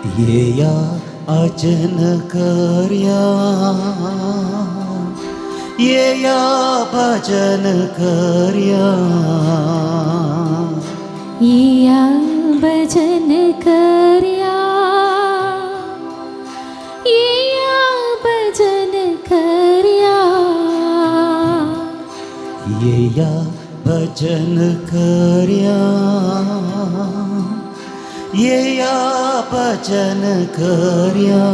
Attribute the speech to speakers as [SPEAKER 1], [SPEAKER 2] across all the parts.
[SPEAKER 1] येया अजन करया, येया भजन करया,
[SPEAKER 2] येया भजन करया, येया भजन करया,
[SPEAKER 1] येया भजन करया, येया भजन करया,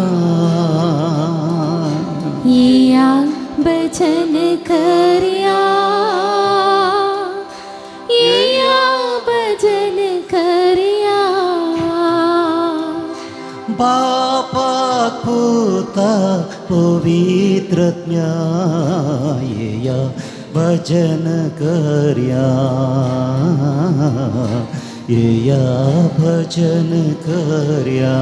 [SPEAKER 2] येया भजन करया, येया भजन करया।
[SPEAKER 1] बापाक पुता पवित्रज्ञा येया भजन करया, येया भजन करया।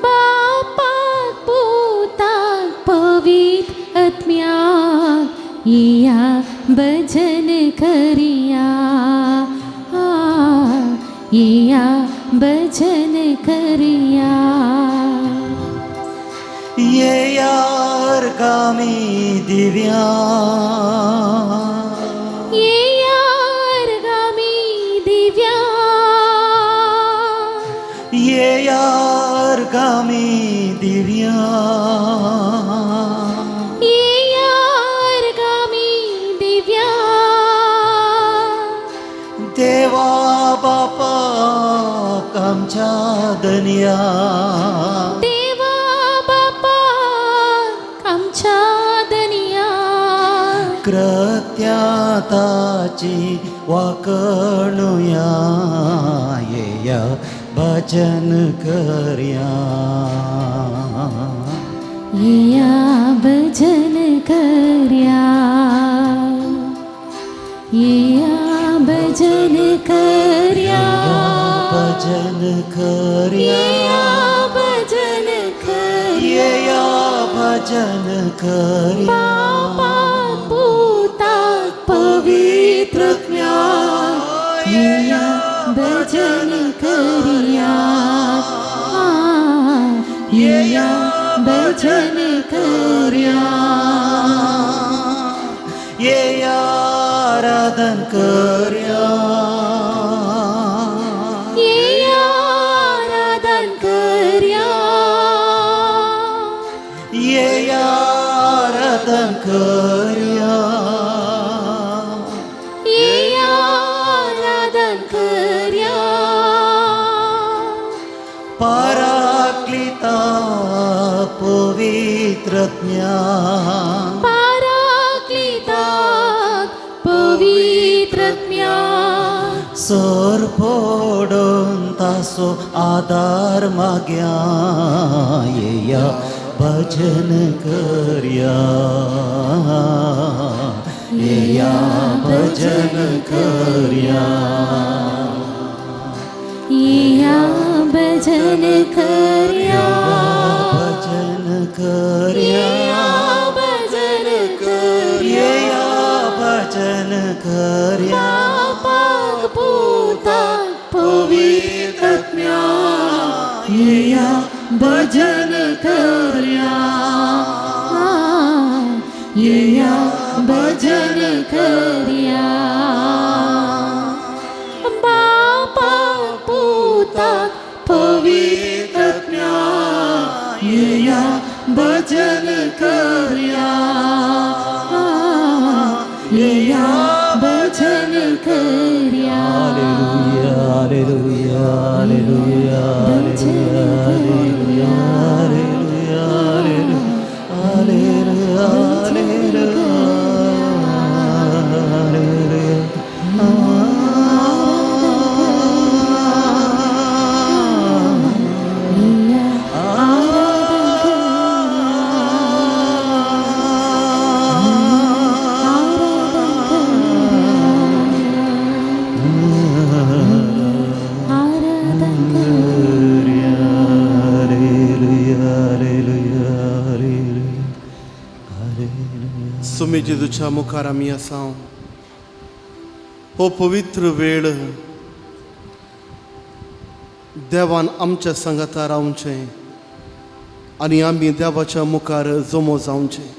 [SPEAKER 2] बापाक पुताक पवित्र आत्म्याक येया भजन करया, येया भजन करया।
[SPEAKER 1] येया अर्गामी दिव्या,
[SPEAKER 2] येया अर्गामी दिव्या,
[SPEAKER 1] येया अर्गामी दिव्या,
[SPEAKER 2] येया अर्गामी दिव्या।
[SPEAKER 1] देवा बापाक आमच्या दनया,
[SPEAKER 2] देवा बापाक आमच्या दनया,
[SPEAKER 1] कृत्या ताची वाकणुया, येया भजन करया,
[SPEAKER 2] येया भजन करया, येया भजन करया,
[SPEAKER 1] भजन करया,
[SPEAKER 2] येया भजन करया,
[SPEAKER 1] येया भजन करया।
[SPEAKER 2] बापाक पुताक पवित्र आत्म्याक येया भजन करया, येया भजन करया,
[SPEAKER 1] येया आराधन करया,
[SPEAKER 2] येया आराधन करया,
[SPEAKER 1] येया आराधन करया,
[SPEAKER 2] येया आराधन करया।
[SPEAKER 1] पराक्लिता पवित्रज्ञा,
[SPEAKER 2] पराक्लिता पवित्रज्ञा,
[SPEAKER 1] सर फोडून तासो आदार माग्या, येया भजन करया, येया भजन करया,
[SPEAKER 2] येया भजन करया,
[SPEAKER 1] भजन करया,
[SPEAKER 2] येया भजन करया,
[SPEAKER 1] येया भजन करया।
[SPEAKER 2] बापाक पुताक पवित्र आत्म्याक येया भजन करया, येया भजन करया। बापाक पुताक पवित्र आत्म्याक येया भजन करया, येया भजन करया।
[SPEAKER 1] Hallelujah, hallelujah, hallelujah, hallelujah, hallelujah, hallelujah, hallelujah, hallelujah.
[SPEAKER 2] येया आराधन आराधन करया,
[SPEAKER 1] Hallelujah, hallelujah.
[SPEAKER 3] सुमी जेजूच्या मुखार आमी आसा। हो पवित्र वेळ देवान आमच्या सांगाता रावचें आनी आमी देवाच्या मुखार जमो जावचें.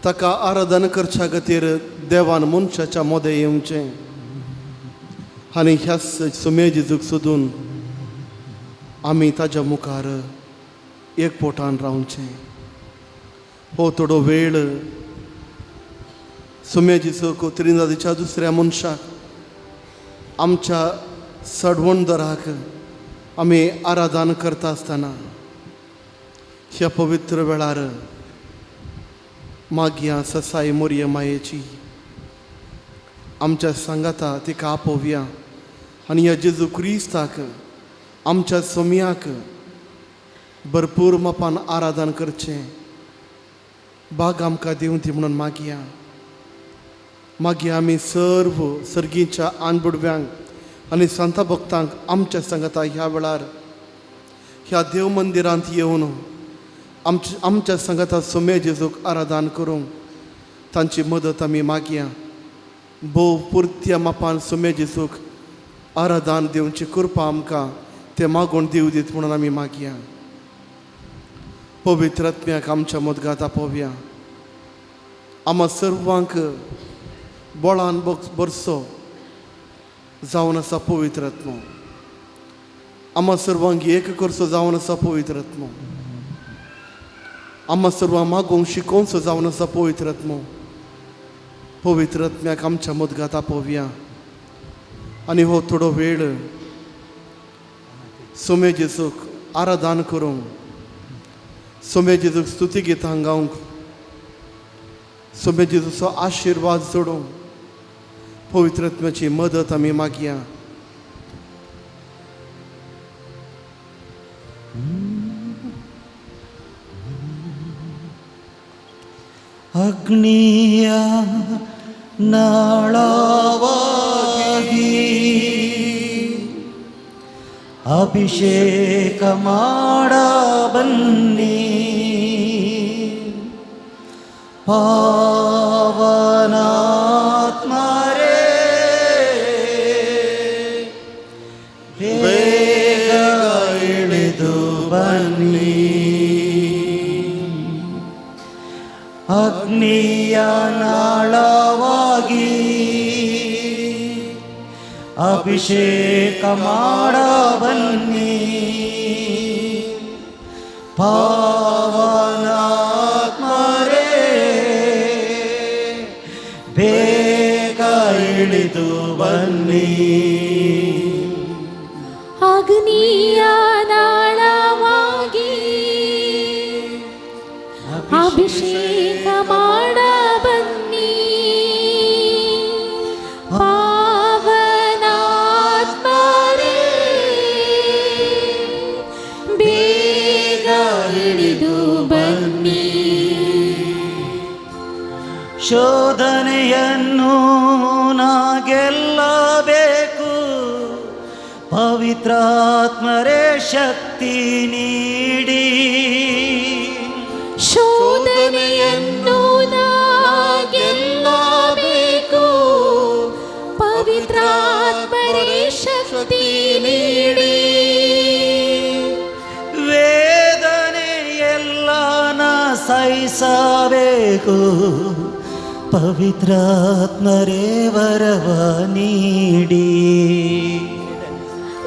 [SPEAKER 3] ताका आराधन करच्या खातीर देवान मनशाच्या मोदें येवचें आनी ह्याच सुमे जेजूक सोदून आमी ताज्या मुखार एक पोटान रावचें. हो थोडो वेळ सुमे जेजूक त्रिनिदादीच्या दुसऱ्या मनशाक आमच्या सडवणदराक आमी आराधन करता आसतना ह्या पवित्र वेळार मागया ससाई मोरये मायेची आमच्या सांगाता तिका आपोवया आनी ह्या जेजू क्रिस्ताक आमच्या सोम्याक भरपूर मापान आराधन करचें बाग आमकां दिवं ती म्हणून मागया. मागीर आमी सर्व सर्गीच्या आनबुडव्यांक आनी संता भक्तांक आमच्या सांगाता ह्या वेळार ह्या देव मंदिरांत येवन आमच्या सांगाता सोम्या जेजूक आराधन करूंक तांची मदत आमी मागया. भोव पुरत्या मापान सोम्या जेजूक आराधन दिवची कृपा आमकां ते मागून दिवं दीत म्हणून आमी मागया. पवित्र आत्म्याक आमच्या मदगात आपोवया. आमा सर्वांक बळान बरसो जावन आसा पवित्र आत्मो. आमा सर्वांक एक करचो जावन आसा पवित्र आत्मो. आमा सर्वांक मागोवंक शिकोवचो जावन आसा पवित्र आत्मो. पवित्र आत्म्याक आमच्या मदगात आपोवया आनी हो थोडो वेळ सोमे जेजूक आराधन करूंक, सोमे जेजूक स्तुती गितां गावंक, सोमे जेजूचो आशिर्वाद जोडूंक पवित्र आत्म्याची मदत आमी मागया.
[SPEAKER 1] ಅಗ್ನಿಯ ನಾಳವಾಗಿ ಅಭಿಷೇಕ ಮಾಡ ಬನ್ನಿ, ಪಾವನಾತ್ಮರೇ ಬೇಗ ಇಳಿದು ಬನ್ನಿ. ಅಗ್ನಿಯ ನಾಳವಾಗಿ ಅಭಿಷೇಕ ಮಾಡ ಬನ್ನಿ, ಪಾವನಾತ್ಮರೇ ಬೇಗ ಇಳಿದು ಬನ್ನಿ.
[SPEAKER 2] ಅಗ್ನಿಯ ನಾಳವಾಗಿ ಅಭಿಷೇಕ ಮಾಡ ಬನ್ನಿ, ಪಾವನಾತ್ಮರೇ ಬೇಗ ಇಳಿದು ಬನ್ನಿ.
[SPEAKER 1] ಶೋಧನೆಯನ್ನು ನಾ ಗೆಲ್ಲಬೇಕು, ಪವಿತ್ರಾತ್ಮರೇ ಶಕ್ತಿ ನೀಡಿ.
[SPEAKER 2] ಶೋಧನೆಯನ್ನು ನಾ ಗೆಲ್ಲಬೇಕು, ಪವಿತ್ರಾತ್ಮರೇ ಶಕ್ತಿ ನೀಡಿ.
[SPEAKER 1] ವೇದನೆಯೆಲ್ಲ ನಾ ಸಹಿಸಬೇಕು, ಪವಿತ್ರಾತ್ಮರೇ ವರವ ನೀಡಿ.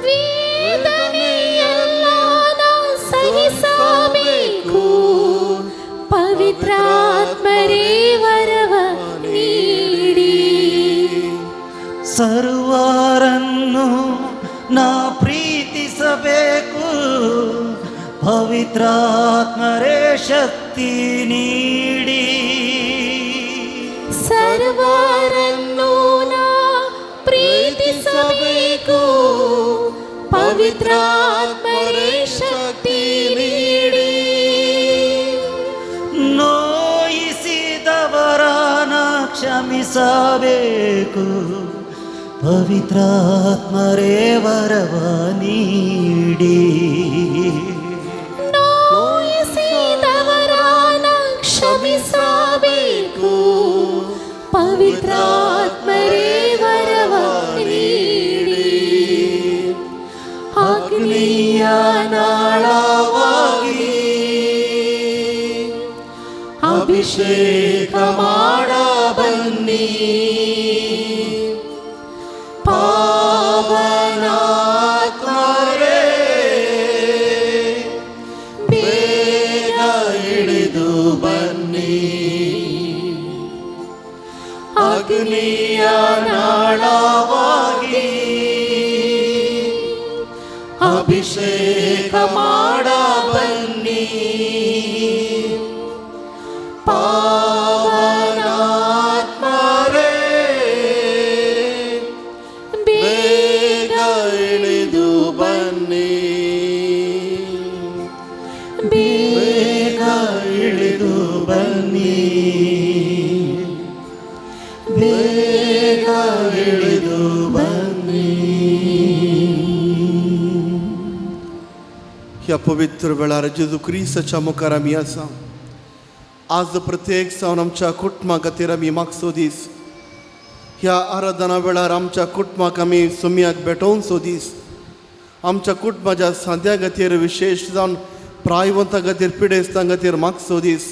[SPEAKER 2] ವೇದನೆಯೆಲ್ಲ ನಾ ಸಹಿಸಬೇಕು, ಪವಿತ್ರಾತ್ಮರೇ ವರವ ನೀಡಿ.
[SPEAKER 1] ಸರ್ವರನ್ನು ನಾ ಪ್ರೀತಿಸಬೇಕು, ಪವಿತ್ರಾತ್ಮರೇ ಶಕ್ತಿ ನೀಡಿ.
[SPEAKER 2] ಸರ್ವರನ್ನು ನಾ ಪ್ರೀತಿಸಬೇಕು, ಪವಿತ್ರಾತ್ಮರೇ ಶಕ್ತಿ ನೀಡಿ.
[SPEAKER 1] ನೋಯಿಸಿದವರನ ಕ್ಷಮಿಸಬೇಕು, ಪವಿತ್ರಾತ್ಮರೇ ವರವ ನೀಡಿ.
[SPEAKER 2] ನೋಯಿಸಿದವರನ ಕ್ಷಮಿಸಬೇಕು, ಪವಿತ್ರಾತ್ಮರೇ ವರವ ನೀಡಿ.
[SPEAKER 1] ಅಭಿಷೇಕ ಮಾಡ ಬನ್ನಿ. ಪಾವನಾತ್ಮರೇ ಬೇಗ ಇಳಿದು ಬನ್ನಿ. ಅಗ್ನಿಯ ನಾಳವಾಗಿ ಅಭಿಷೇಕ ಮಾಡ ಬನ್ನಿ. ಪಾವನಾತ್ಮರೇ ಬೇಗ ಇಳಿದು ಬನ್ನಿ. ಬೇಗ ಇಳಿದು ಬನ್ನಿ. ಬೇಗ ಇಳಿದು ಬನ್ನಿ.
[SPEAKER 3] ह्या पवित्र वेळार जेजू क्रिस्ताच्या मुखार आमी आसा. आज प्रत्येक जावन आमच्या कुटुंबा खातीर आमी मागचो दीस. ह्या आराधना वेळार आमच्या कुटुंबाक आमी सोमयाक भेटोवचो दीस. आमच्या कुटुंबाच्या सांद्या खातीर, विशेष जावन प्रायवंता खातीर, पिडेस्तां खातीर मागचो दीस.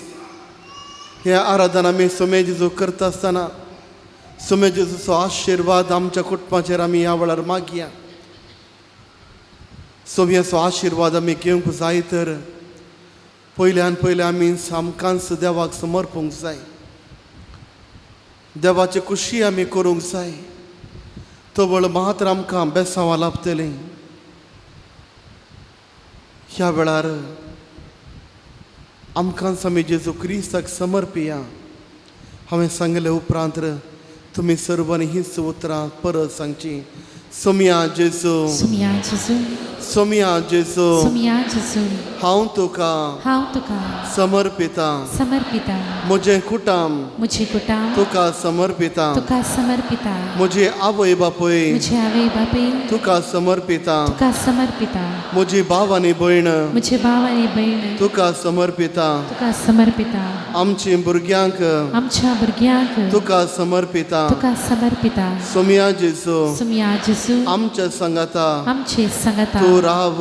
[SPEAKER 3] हे आराधना आमी सोमे जेजू करता आसतना सोमे जेजूचो आशिर्वाद आमच्या कुटुंबाचेर आमी ह्या वेळार मागया. सोमयाचो आशिर्वाद आमी घेवंक जाय तर पयल्यान पयलें आमी सामकांच देवाक समर्पूंक जाय. देवाची खुशी आमी करूंक जाय. तवळ मात्र आमकां बेसांवां लाभतलीं. ह्या वेळार आमकांच आमी जेजू क्रिस्ताक समर्पिया. हांवें सांगले उपरांत तुमी सर्वांनी हीच उतरां परत सांगची. सोमया जेजू,
[SPEAKER 2] सुमिया जेजू,
[SPEAKER 3] सोमया जेजू,
[SPEAKER 2] सुमिया जेजू,
[SPEAKER 3] हांव तुका
[SPEAKER 2] हांव तुका
[SPEAKER 3] समर्पिता.
[SPEAKER 2] समर्पिता.
[SPEAKER 3] म्हजें कुटुंब
[SPEAKER 2] म्हजी कुटाम
[SPEAKER 3] तुका समर्पिता.
[SPEAKER 2] तुका समर्पिता.
[SPEAKER 3] म्हजी आवय बापूय
[SPEAKER 2] म्हजी आवय बापूय
[SPEAKER 3] तुका समर्पिता.
[SPEAKER 2] तुका समर्पिता.
[SPEAKER 3] म्हजी भाव आनी भयण
[SPEAKER 2] म्हजे भाव आनी भयण
[SPEAKER 3] तुका समर्पिता.
[SPEAKER 2] तुका समर्पिता.
[SPEAKER 3] आमची भुरग्यांक
[SPEAKER 2] आमच्या भुरग्यांक
[SPEAKER 3] तुका समर्पिता.
[SPEAKER 2] तुका समर्पिता.
[SPEAKER 3] सोमया जेजू,
[SPEAKER 2] सुमिया जेजू,
[SPEAKER 3] आमच्या सांगाता
[SPEAKER 2] आमचे सांगाता
[SPEAKER 3] तूं राव.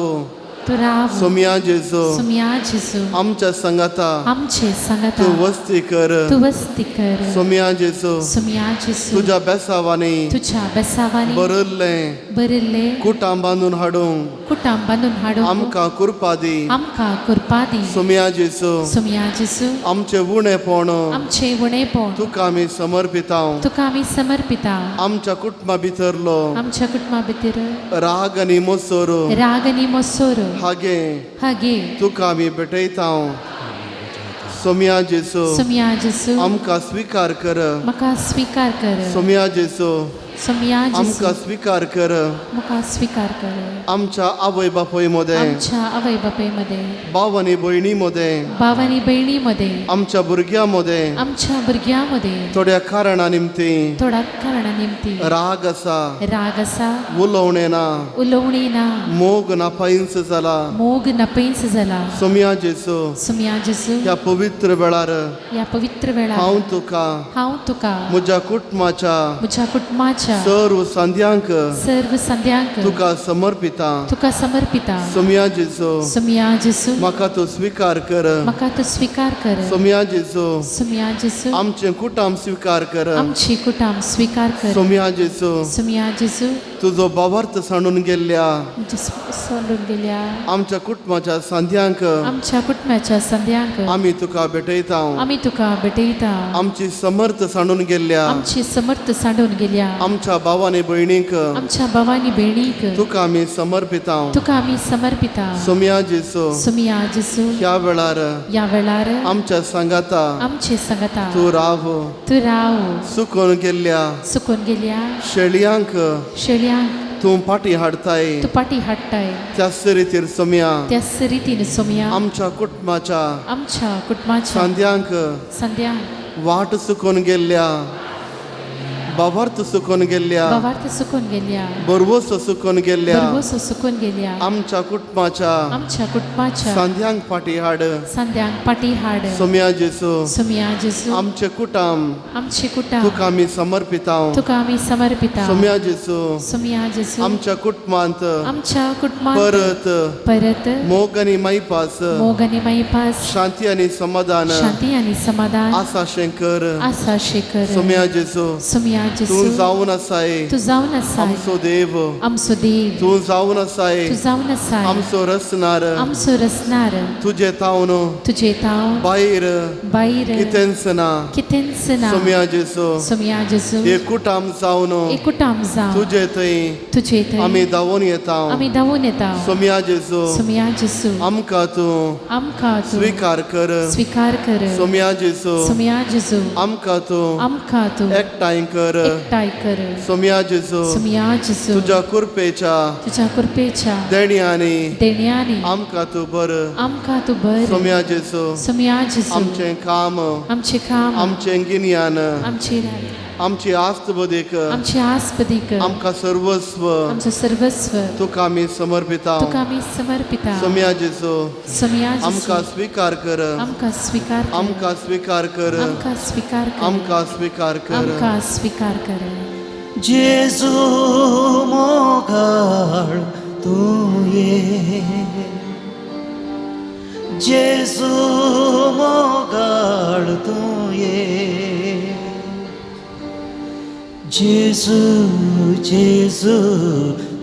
[SPEAKER 2] तूं राव.
[SPEAKER 3] सोमया जेजू,
[SPEAKER 2] सुमिया जेजू,
[SPEAKER 3] आमच्या सांगाता
[SPEAKER 2] आमचे सांगाता
[SPEAKER 3] तूं वस्ती कर.
[SPEAKER 2] तूं वस्ती कर.
[SPEAKER 3] सोमया जेजू,
[SPEAKER 2] सुमिया जेजू,
[SPEAKER 3] तुज्या बेसावांनी
[SPEAKER 2] तुझ्या बेसावांनी
[SPEAKER 3] भरिल्लें
[SPEAKER 2] भरिल्लें
[SPEAKER 3] कुटां बांदून हाडूंक
[SPEAKER 2] कुटां बांदून हाडूंक
[SPEAKER 3] आमकां कृपा दी.
[SPEAKER 2] आमकां कृपा दी.
[SPEAKER 3] सोमया जेजू,
[SPEAKER 2] सुमिया जेजू,
[SPEAKER 3] आमचें उणेपण
[SPEAKER 2] आमचें उणेपण
[SPEAKER 3] तुका आमी समर्पिता.
[SPEAKER 2] तुका आमी समर्पिता.
[SPEAKER 3] आमच्या कुटुंबा भितरलो
[SPEAKER 2] आमच्या कुटुंबा भितर
[SPEAKER 3] राग आनी मोसोर
[SPEAKER 2] राग आनी मोसोर
[SPEAKER 3] हागे
[SPEAKER 2] हागे
[SPEAKER 3] तुका आमी भेटयता. सोमया जेजू,
[SPEAKER 2] सुमिया जेजू,
[SPEAKER 3] आमकां स्विकार कर.
[SPEAKER 2] म्हाका स्विकार कर.
[SPEAKER 3] सोमया जेजू,
[SPEAKER 2] सुमिया जेजू,
[SPEAKER 3] आमकां स्विकार कर.
[SPEAKER 2] म्हाका स्विकार कर.
[SPEAKER 3] आमच्या आवय बापूय मदें,
[SPEAKER 2] आमच्या आवय बापूय मदें,
[SPEAKER 3] भाव आनी भयणी मदें,
[SPEAKER 2] भाव आनी भयणी मदें,
[SPEAKER 3] आमच्या भुरग्यां मदें
[SPEAKER 2] आमच्या भुरग्यां मदें
[SPEAKER 3] थोड्या कारणा निमती
[SPEAKER 2] थोड्या कारणा निमती
[SPEAKER 3] राग आसा,
[SPEAKER 2] राग आसा,
[SPEAKER 3] उलोवणें ना,
[SPEAKER 2] उलोवणी ना,
[SPEAKER 3] मोग नापायंच जाला.
[SPEAKER 2] मोग नपैंच जाला.
[SPEAKER 3] सोमया जेजू,
[SPEAKER 2] सुमिया जेजू,
[SPEAKER 3] ह्या पवित्र वेळार
[SPEAKER 2] ह्या पवित्र वेळार
[SPEAKER 3] हांव तुका
[SPEAKER 2] हांव तुका
[SPEAKER 3] म्हज्या कुटुंबाच्या
[SPEAKER 2] म्हज्या कुटुंबाच्या
[SPEAKER 3] सर्व सांद्यांक
[SPEAKER 2] सर्व संद्यांक
[SPEAKER 3] तुका समर्पिता.
[SPEAKER 2] तुका समर्पिता.
[SPEAKER 3] सोमया जेजू,
[SPEAKER 2] सुमिया जेजू,
[SPEAKER 3] म्हाका तूं स्विकार कर.
[SPEAKER 2] म्हाका तूं स्विकार कर.
[SPEAKER 3] सोमया जेजू,
[SPEAKER 2] सुमिया जेजू,
[SPEAKER 3] आमचें कुटुंब स्विकार कर.
[SPEAKER 2] आमची कुटुंब स्विकार कर.
[SPEAKER 3] सोमया जेजू,
[SPEAKER 2] सुमिया जेजू,
[SPEAKER 3] तुजो भावार्थ सांडून गेल्ल्या
[SPEAKER 2] सोडून गेल्या
[SPEAKER 3] आमच्या कुटुंबाच्या सांद्यांक
[SPEAKER 2] आमच्या कुटुंबाच्या संद्यांक
[SPEAKER 3] आमी तुका भेटयता.
[SPEAKER 2] आमी तुका भेटयता.
[SPEAKER 3] आमची समर्थ सांडून गेल्ल्या
[SPEAKER 2] आमची समर्थ सांडून गेल्या
[SPEAKER 3] आमच्या भाव आनी भयणीक
[SPEAKER 2] आमच्या भाव आनी भयणीक
[SPEAKER 3] तुका आमी समर्पिता.
[SPEAKER 2] तुका आमी समर्पिता.
[SPEAKER 3] सोमया जेजू,
[SPEAKER 2] सुमिया जेजू,
[SPEAKER 3] ह्या वेळार
[SPEAKER 2] ह्या वेळार
[SPEAKER 3] आमच्या सांगाता
[SPEAKER 2] आमचे सांगाता
[SPEAKER 3] तूं राव.
[SPEAKER 2] तूं राव.
[SPEAKER 3] सुकून गेल्ल्या
[SPEAKER 2] सुकून गेल्या
[SPEAKER 3] शेळयांक
[SPEAKER 2] शेळयांक
[SPEAKER 3] तूं पाटी हाडताय.
[SPEAKER 2] तूं पाटी हाडटाय.
[SPEAKER 3] त्याच रितीर सोमया
[SPEAKER 2] त्याच रितीन सोमया
[SPEAKER 3] आमच्या कुटुंबाच्या
[SPEAKER 2] आमच्या कुटुंबाच्या
[SPEAKER 3] सांद्यांक
[SPEAKER 2] संद्यांक
[SPEAKER 3] वाट चुकून गेल्ल्या भावार्थ सुकून गेल्ल्या
[SPEAKER 2] भावार्थ सुकून गेल्या
[SPEAKER 3] बरवसो सुकून गेल्ल्या
[SPEAKER 2] बरवसो सुकून गेल्या
[SPEAKER 3] आमच्या कुटुंबाच्या
[SPEAKER 2] आमच्या कुटुंबाच्या
[SPEAKER 3] सांध्यांक फाटी हाड
[SPEAKER 2] सांध्यांक पाटी हाड
[SPEAKER 3] सोम्या जेसू
[SPEAKER 2] सोमया जेजू
[SPEAKER 3] आमचे कुटुंब
[SPEAKER 2] आमचे कुटुंब
[SPEAKER 3] तुका आमी समर्पिता
[SPEAKER 2] तुका आमी समर्पिता
[SPEAKER 3] सोम्या जेसू
[SPEAKER 2] सोमया जेजू
[SPEAKER 3] आमच्या कुटुंबांत
[SPEAKER 2] आमच्या कुटुंबात
[SPEAKER 3] परत
[SPEAKER 2] परत
[SPEAKER 3] मोग आनी मायपास
[SPEAKER 2] मोग आनी मायपास
[SPEAKER 3] शांती आनी समाधान
[SPEAKER 2] शांती आनी समाधान
[SPEAKER 3] आसा शेंकर
[SPEAKER 2] आसा शेकर
[SPEAKER 3] सोम्या जेसू
[SPEAKER 2] सोमया
[SPEAKER 3] तूं
[SPEAKER 2] जेजू
[SPEAKER 3] जावन आसाय
[SPEAKER 2] तूं जावन आसाय
[SPEAKER 3] आमचो देव
[SPEAKER 2] आमचो देव
[SPEAKER 3] तूं जावन आसाय
[SPEAKER 2] तूं जावन आसाय
[SPEAKER 3] आमचो रचणार
[SPEAKER 2] आमचो रचणार
[SPEAKER 3] तुजे तावन
[SPEAKER 2] तुजे ताव
[SPEAKER 3] भायर
[SPEAKER 2] भायर
[SPEAKER 3] कितेंच ना
[SPEAKER 2] कितेंच ना
[SPEAKER 3] सोम्या जेसू
[SPEAKER 2] सोमया जेजू
[SPEAKER 3] हे कुटाम जावन
[SPEAKER 2] एकूटाम जावन
[SPEAKER 3] तुजे थंय
[SPEAKER 2] तुजे थंय
[SPEAKER 3] आमी धांवून येता
[SPEAKER 2] आमी धांवून येता
[SPEAKER 3] सोम्या जेसू
[SPEAKER 2] सोमया जेजू
[SPEAKER 3] आमकां तूं
[SPEAKER 2] आमकां तूं
[SPEAKER 3] स्विकार कर
[SPEAKER 2] स्विकार कर
[SPEAKER 3] सोम्या जेसू
[SPEAKER 2] सोमया जेजू
[SPEAKER 3] आमकां तूं
[SPEAKER 2] आमकां तूं
[SPEAKER 3] एकठांय कर
[SPEAKER 2] एकठांय कर
[SPEAKER 3] सोम्या जेसू
[SPEAKER 2] सोमया जेजू
[SPEAKER 3] तुज्या कृपेच्या
[SPEAKER 2] तुज्या कृपेच्या
[SPEAKER 3] देण्यांनी
[SPEAKER 2] देण्यांनी
[SPEAKER 3] आमकां तूं बर
[SPEAKER 2] आमकां तूं बर
[SPEAKER 3] सोम्या जेसू
[SPEAKER 2] सोमया जेजू
[SPEAKER 3] आमचें काम
[SPEAKER 2] आमचें काम
[SPEAKER 3] आमचें गिन्यान
[SPEAKER 2] आमची
[SPEAKER 3] आमची आस्त बदीक
[SPEAKER 2] आमची आस्पदीक
[SPEAKER 3] आमकां सर्वस्व
[SPEAKER 2] आमचो सर्वस्व
[SPEAKER 3] तुका आमी समर्पिता
[SPEAKER 2] तुका आमी समर्पिता
[SPEAKER 3] सोम्या जेसू
[SPEAKER 2] सोमया जेजू
[SPEAKER 3] आमकां स्विकार कर
[SPEAKER 2] आमकां स्विकार कर
[SPEAKER 3] आमकां स्विकार कर
[SPEAKER 2] आमकां स्विकार कर
[SPEAKER 3] आमकां स्विकार कर
[SPEAKER 2] आमकां स्विकार कर
[SPEAKER 1] जेजू मोगाळ तूं ये जेजू मोगाळ तूं ये जेजू जेजू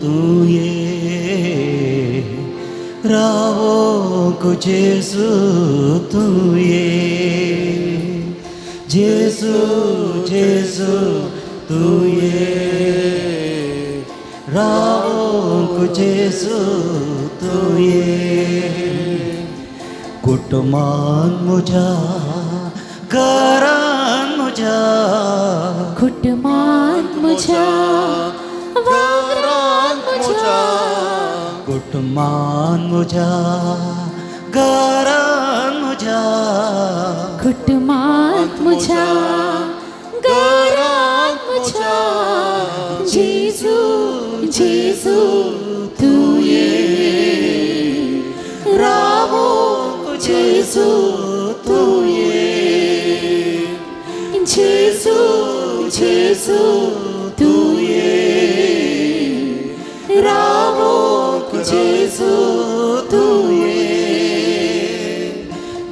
[SPEAKER 1] तूं ये रावोंक जेजू तूं ये जेजू जेजू तूं ये रावोंक जेजू तूं ये कुटुंबान म्हज्या घरान म्हज्या
[SPEAKER 2] कुटुंबांत म्हज्या
[SPEAKER 3] घरांत म्हज्या
[SPEAKER 1] कुटुंबान म्हज्या घरान म्हज्या
[SPEAKER 2] कुटुंबांत म्हज्या घरांत म्हज्या जेजू जेजू तूं ये रावोंक जेजू तूं ये जेजू जेजू तूं ये रावोंक जेजू तूं ये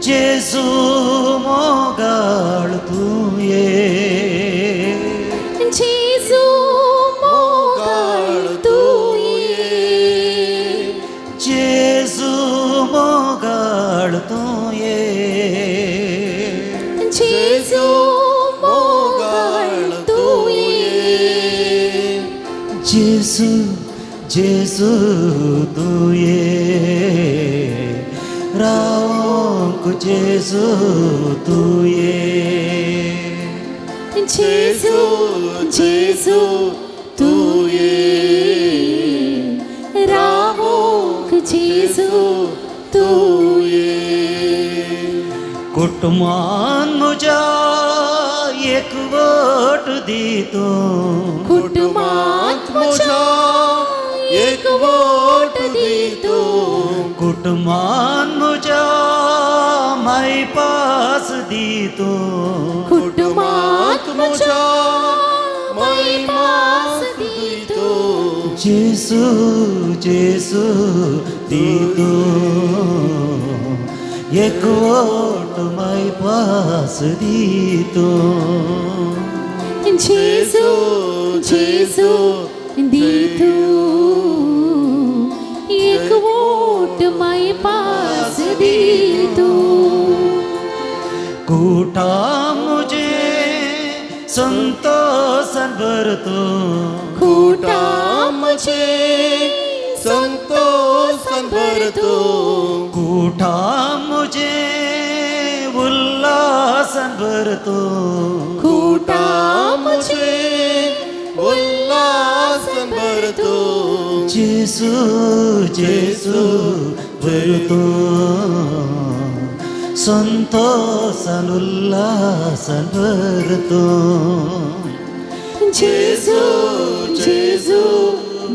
[SPEAKER 1] जेजू मोगाळ तूं ये
[SPEAKER 2] जेजू मोगाळ तूं ये
[SPEAKER 1] जेजू मोगाळ तूं ये
[SPEAKER 2] जेजू मोगाळ तूं ये
[SPEAKER 1] जेजू जेजू तूं ये रावोंक जेजू तूं ये
[SPEAKER 2] जेजू जेजू तूं ये रावोंक जेजू तूं ये
[SPEAKER 1] कुटुंबान म्हज्या एकवट दी तूं
[SPEAKER 2] कुटुंबांत म्हज्या
[SPEAKER 3] एकवट दी तूं
[SPEAKER 1] कुटुंबान म्हज्या मायपास दी तूं
[SPEAKER 2] कुटुंबांत म्हज्या मायपास दी तूं
[SPEAKER 1] जेजू जेजू दी तूं एकवट मायपास दी तूं
[SPEAKER 2] जेजू जेजू दी तूं एकवट मायपास दी तूं
[SPEAKER 1] कुटा मुझे संतोषान भर तूं
[SPEAKER 2] कुटा मुझे
[SPEAKER 3] संतोषान भर तूं
[SPEAKER 1] कुटा मुझे उल्लासान भर तूं
[SPEAKER 2] कुटा मुझे
[SPEAKER 3] उल्लासान भर तूं
[SPEAKER 1] जेजू जेजू भर तूं संतोषान उल्लासान भर तूं
[SPEAKER 2] जेजू जेजू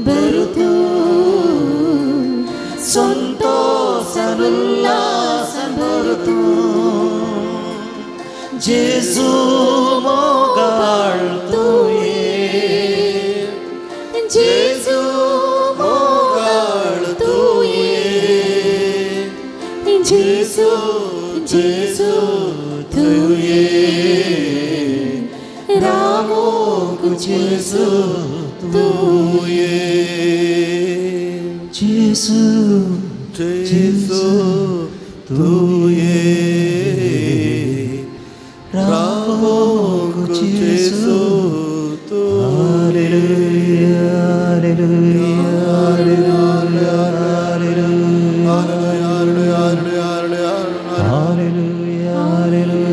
[SPEAKER 2] बरो तूं,
[SPEAKER 1] संतोषान उल्लासान बरो तूं, जेजू मोगाळ तुवें,
[SPEAKER 2] जेजू मोगाळ तुवें, जेजू जेजू तुवें, रावोंक जेजू
[SPEAKER 3] तुवें,
[SPEAKER 1] जेजू
[SPEAKER 3] जेजू तुवें, रावोंक जेजू तुवें.
[SPEAKER 1] Hallelujah, hallelujah, hallelujah, hallelujah, hallelujah.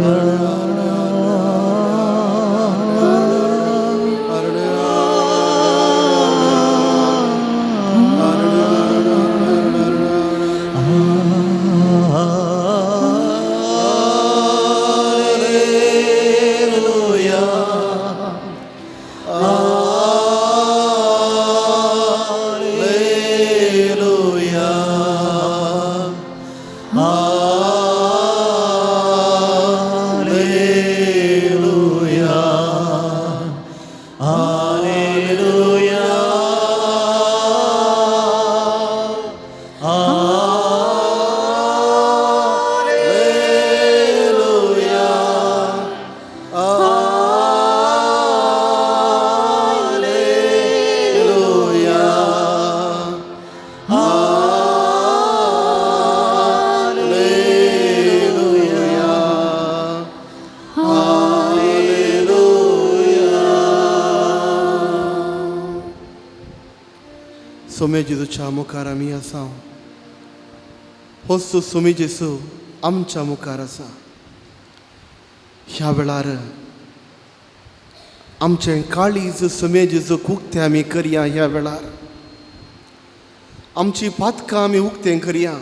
[SPEAKER 3] सोमे जेजूच्या मुखार आमी आसा. होच सोमी जेजू आमच्या मुखार आसा. ह्या वेळार आमचें काळीज सोमे जेजूक उक्तें आमी करया. ह्या वेळार आमची पातकां आमी उक्तें करया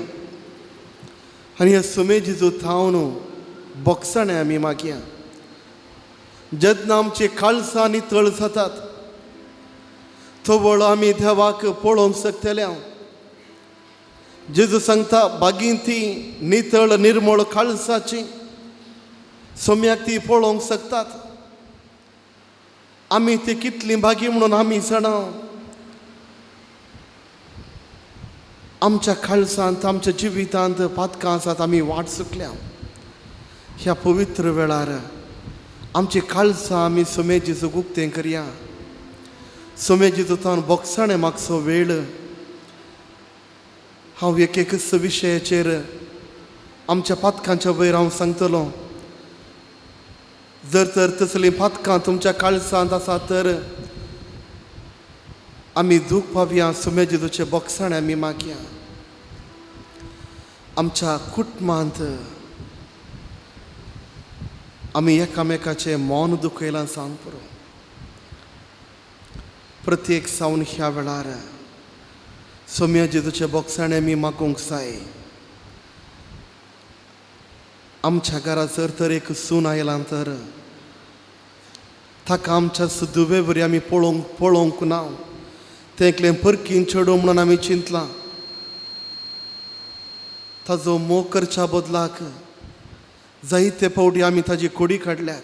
[SPEAKER 3] आनी ह्या सोमे जेजू थावन बोगसाणें आमी मागया. जेन्ना आमची काळसां नितळ जातात तवळ आमी देवाक पळोवंक शकतले. जेजू सांगता बागीन ती नितळ निर्मळ काळसाची सोम्याक ती पळोवंक शकतात. आमी ती कितली भागी म्हणून आमी जाणा. आमच्या काळसांत आमच्या जिवितांत पातकां आसात, आमी वाट चुकल्या. ह्या पवित्र वेळार आमची काळसां आमी सोमे जेजूक उक्तें करया. सोमे जेजू तावन बोगसाणें मागचो वेळ. हांव एक एकच विशयाचेर आमच्या पातकांच्या वयर हांव सांगतलो. जर तर तसलीं पातकां तुमच्या काळसांत आसा तर आमी दूख पावया. सोमे जेजूचें बोगसाणें आमी मागया. आमच्या कुटुंबांत आमी एकामेकाचें मन दुखयलां सांग पुरो. प्रत्येक सावन ह्या वेळार सोम्या जेजूचें बोगसाणें आमी मागूंक जाय. आमच्या घरा जर तर एक सून आयला तर ताका आमच्या दुवे वरी आमी पळोवंक ना. तें एकलें परकीन चेडूं म्हणून आमी चिंतलां. ताजो मोग करच्या बदलाक जायते फावटी आमी ताजी कोडी काडल्यात.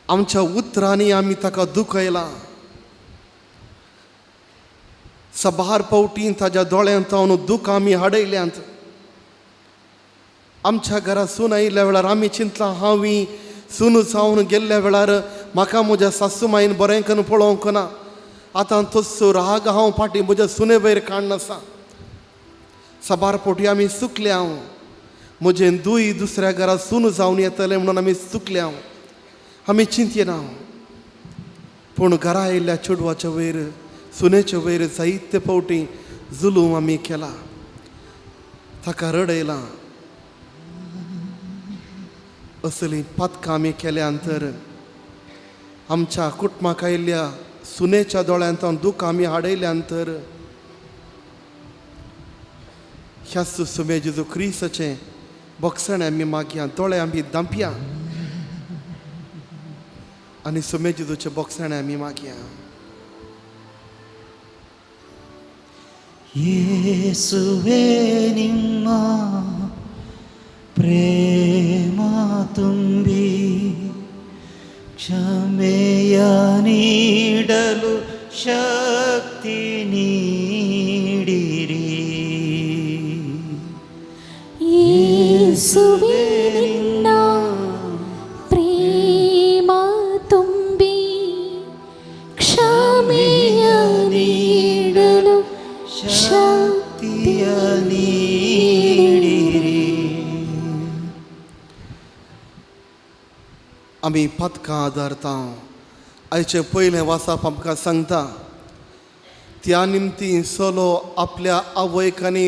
[SPEAKER 3] आमच्या उतरांनी आमी ताका दुखयलां. सबार फावटी ताज्या दोळ्यांत तावन दूख आमी हाडयल्यांत. आमच्या घरा सून आयिल्ल्या वेळार आमी चिंतलां हांव सून जावन गेल्ल्या वेळार म्हाका म्हज्या सासू मायन बरें करून पळोवंक ना. आतां तसो राग हांव फाटीं म्हज्या सुने वयर काडनासा. साबार फावटी आमी चुकल्या. म्हजें दुय दुसऱ्या घरा सून जावन येतलें म्हणून आमी चुकल्या. आमी चिंतना. पूण घरा आयिल्ल्या चेडवाच्या वयर सुनेच्या वयर जायते फावटी जुलूम आमी केला. ताका रडयलां. असलीं पातकां आमी केल्या तर आमच्या कुटुंबाक आयिल्ल्या सुनेच्या दोळ्यांत दूख आमी हाडयल्या तर ह्या सुमे जेजू क्रिस्ताचें बोगसाणें आमी मागया. दोळे आमी धांपया. आनी सुमे जेजूच्या बोगसाणे आमी मागया.
[SPEAKER 1] ಯೇಸುವೇ ನಿಮ್ಮ ಪ್ರೇಮ ತುಂಬಿ ಕ್ಷಮೆಯ ನೀಡಲು ಶಕ್ತಿ ನೀಡಿರಿ.
[SPEAKER 2] ಯೇಸುವೇ ನಿನ್ನ ಪ್ರೇಮ ತುಂಬಿ ಕ್ಷಮೆಯ ನೀಡಲು
[SPEAKER 1] ಶಕ್ತಿಯ ನೀಡಿರಿ.
[SPEAKER 3] आमी पदकां आदारता. आयचें पयलें वाचप आमकां सांगता, त्या निमती चलो आपल्या आवयक आनी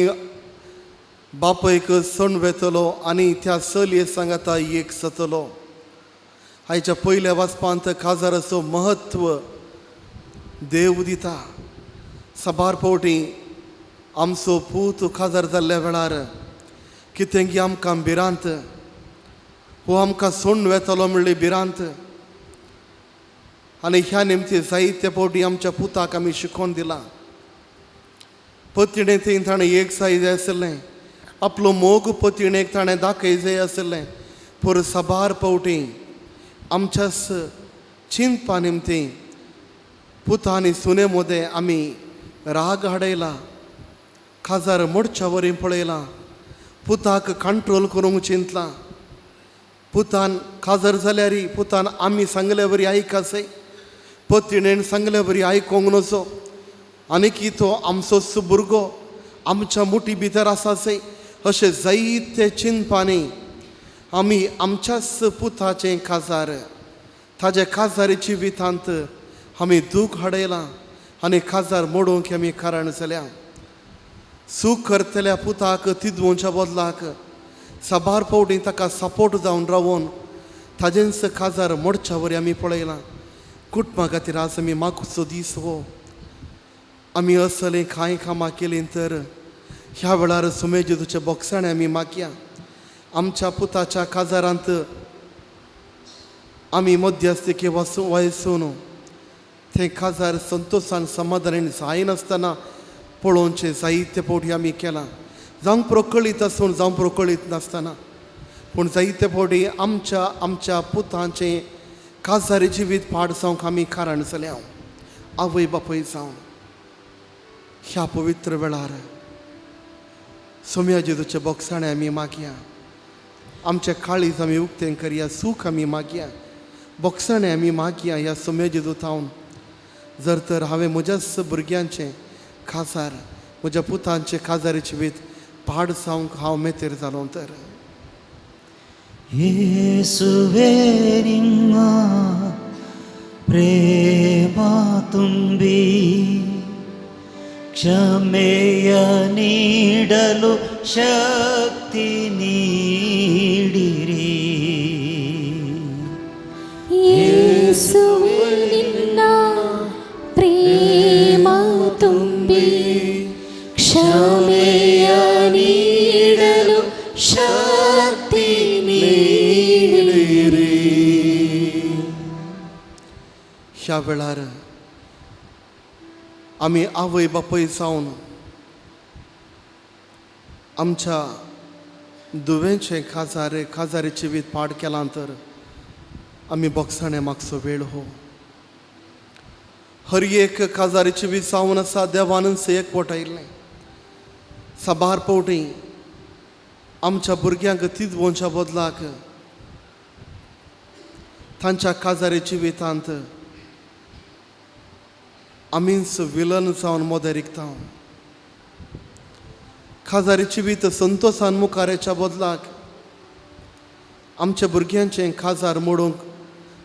[SPEAKER 3] बापयक सण वेतलो आनी त्या चलये सांगाता एक जातलो. आयच्या पयल्या वाचपांत काजाराचो म्हत्व देव दिता. साबार फावटी आमचो पूत काजार जाल्ल्या वेळार कितें की आमकां भिरांत, हो आमकां सोडून वेतलो म्हणली भिरांत. आनी ह्या निमती जायते फावटी आमच्या पुताक आमी शिकोवन दिलां. पतिणें थंय ताणें एक जाय जाय आशिल्लें, आपलो मोग पतिणेक ताणें दाखय जाय आशिल्लें. पूण साबार फावटी आमच्याच चिंतपा निमती पुता आनी सुने मदें आमी राग हाडयला, काजार मोडच्या वरी पळयलां, पुताक कंट्रोल करूंक चिंतलां. पुतान काजार जाल्यार पुतान आमी सांगले वरी आयकासय, पतिणेन सांगले वरी आयकोंक नजो, आनी की तो आमचोच भुरगो आमच्या मुठी भितर आसासय अशें जायते चिंतपानी आमी आमच्याच पुताचें काजार, ताजे काजारी जिवितांत आमी दूख हाडयलां आनी काजार मोडूंक आमी कारण जाल्या. चूक करतल्या पुताक तिदवोच्या बदलाक साबार फावटी ताका सपोर्ट जावन रावोन ताजेंच काजार मोडच्या वरी आमी पळयलां. कुटुंबा खातीर आज आमी मागचो दीस हो. आमी असलें कांय कामां केलीं तर ह्या वेळार सुमे जेजूच्या बोगसाणे आमी मागया. आमच्या पुताच्या काजारांत आमी मध्यस्थी वयसून थंय काजार संतोशान समाधानान जायनासतना पळोवचें जायते फावटी आमी केलां, जावं प्रकळीत आसून जावं प्रकळीत नासतना. पूण जायते फावटी आमच्या आमच्या पुतांचें काजारी जिवीत पाड जावंक आमी कारण जाल्या आवय बापूय जावन. ह्या पवित्र वेळार सोम्या जेजूच्या बोगसाणे आमी मागया. आमच्या काळीज आमी उक्तें करया, सूख आमी मागया, बोगसाणे आमी मागया ह्या सोम्या जेजू थावन. जर तर हांवें म्हज्याच भुरग्यांचें काजार, म्हज्या पुतांचें काजारी जिवीत पाड जावंक हांव मेतेर जालो तर.
[SPEAKER 1] ಯೇಸುವೇ ನಿಮ್ಮ ಪ್ರೇಮ ತುಂಬಿ ಕ್ಷಮೆಯ ನೀಡಲು ಶಕ್ತಿ ನೀಡಿರಿ.
[SPEAKER 2] ಯೇಸುವೇ ನಿನ್ನ ಪ್ರೇಮ ತುಂಬಿ ಕ್ಷಮೆಯ ನೀಡಲು ಶಕ್ತಿ ನೀಡಿರಿ.
[SPEAKER 3] ह्या वेळार आमी आवय बापूय जावन आमच्या दुवेंचें काजारे काजारी जिवीत पाड केलां तर आमी बोगसाणे मागचो वेळ हो. हर एक काजारी जिवीत जावन आसा देवानच एकवटायिल्लें. साबार फावटी आमच्या भुरग्यांक तिजवोच्या बदलाक तांच्या काजारी जिवितांत आमीच विलन जावन मोदें रिगता. काजारी जिवीत संतोशान मुखार येच्या बदलाक आमच्या भुरग्यांचें काजार मोडूंक,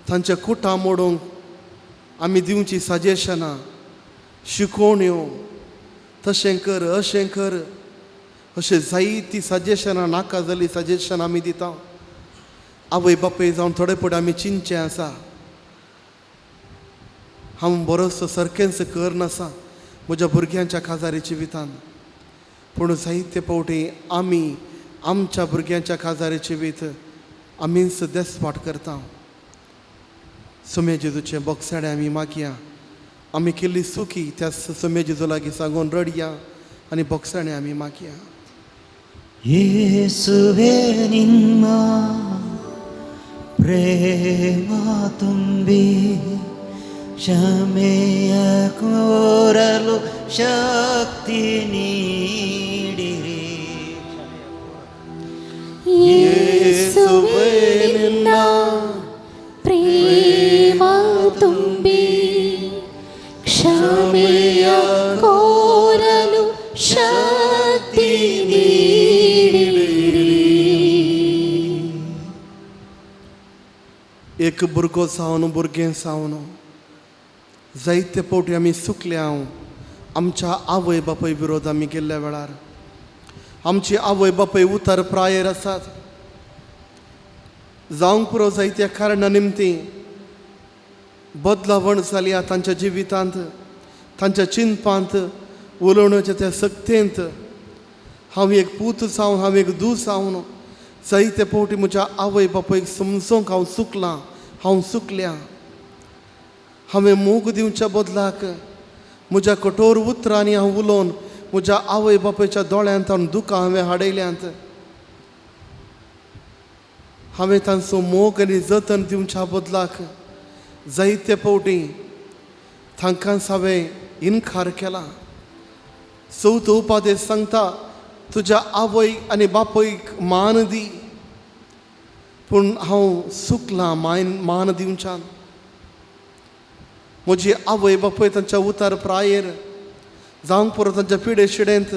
[SPEAKER 3] तांचे कुटां मोडूंक आमी दिवची सजेशनां, शिकोवण्यो, तशें कर अशें कर अशें जायतीं सजेशनां, नाका जाल्लीं सजेशनां आमी दिता. आवय बापूय जावन थोडे फावटी आमी चिंतचें आसा, हांव बरोसो सारकेंच कर नासा म्हज्या भुरग्यांच्या काजारी जिवितान. पूण जायते फावटी आमी आमच्या भुरग्यांच्या काजारी जिवीत आमीच देसपाट करता. सोम्या जेजूचें बोगसाणें आमी मागया. आमी केल्ली सुकी त्या सोम्या जेजू लागीं सांगून रडया आनी बोगसाणें आमी मागया.
[SPEAKER 1] ಯೇಸುವೆ ನಿಮ್ಮ ಪ್ರೇಮ ತುಂಬಿ ಕ್ಷಮೆಯ ಕೋರಲು ಶಕ್ತಿ ನೀಡಿರಿ.
[SPEAKER 2] ಯೇಸುವೇ ನಿನ್ನ ಪ್ರೇಮ ತುಂಬಿ ಕ್ಷಮೆಯ ಕೋರಲು ಶಕ್ತಿ ನೀಡಿರಿ.
[SPEAKER 3] एक भुरगो जावन भुरगें जावन जायते फावटी आमी चुकले. हांव आमच्या आवय बापूय विरोध आमी गेल्ल्या वेळार आमची आवय बापूय उतर प्रायेर आसात जावंक पुरो जायत्या कारणा निमती बदलावण जाल्या तांच्या जिवितांत, तांच्या चिंतपांत, उलोवण्याच्या त्या सक्तेंत. हांव एक पूत जावन, हांव एक धूव जावन जायते फावटी म्हज्या आवय बापायक समजोंक हांव चुकलां, हांव चुकल्या. हांवें मोग दिवच्या बदलाक म्हज्या कठोर उतरांनी हांव उलोवन म्हज्या आवय बापायच्या दोळ्यांत हांव दुकां हांवें हाडयल्यांत. हांवें तांचो मोग आनी जतन दिवच्या बदलाक जायते फावटी तांकांच हांवें इनकार केला. चवथो उपादेश सांगता, तुज्या आवय आनी बापूयक मान दी. पूण हांव चुकलां मान दिवच्यान. म्हजी आवय बापूय तांच्या उतार प्रायेर जावंक पुरो तांच्या पिडे शिडेंत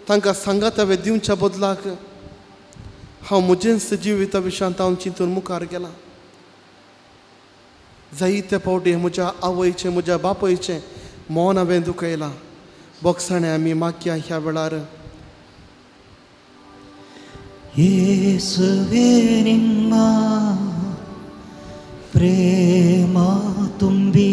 [SPEAKER 3] तांकां सांगात हांवें दिवच्या बदलाक हांव म्हजेंच जिविता विशांत हांव चिंतून मुखार गेलां. जायते फावटी म्हज्या आवयचें, म्हज्या बापायचें मन हांवें दुखयलां. बोगसाणें आमी मागया ह्या वेळार.
[SPEAKER 1] ಯೇಸುವೆ ನಿಮ್ಮ ಪ್ರೇಮ ತುಂಬಿ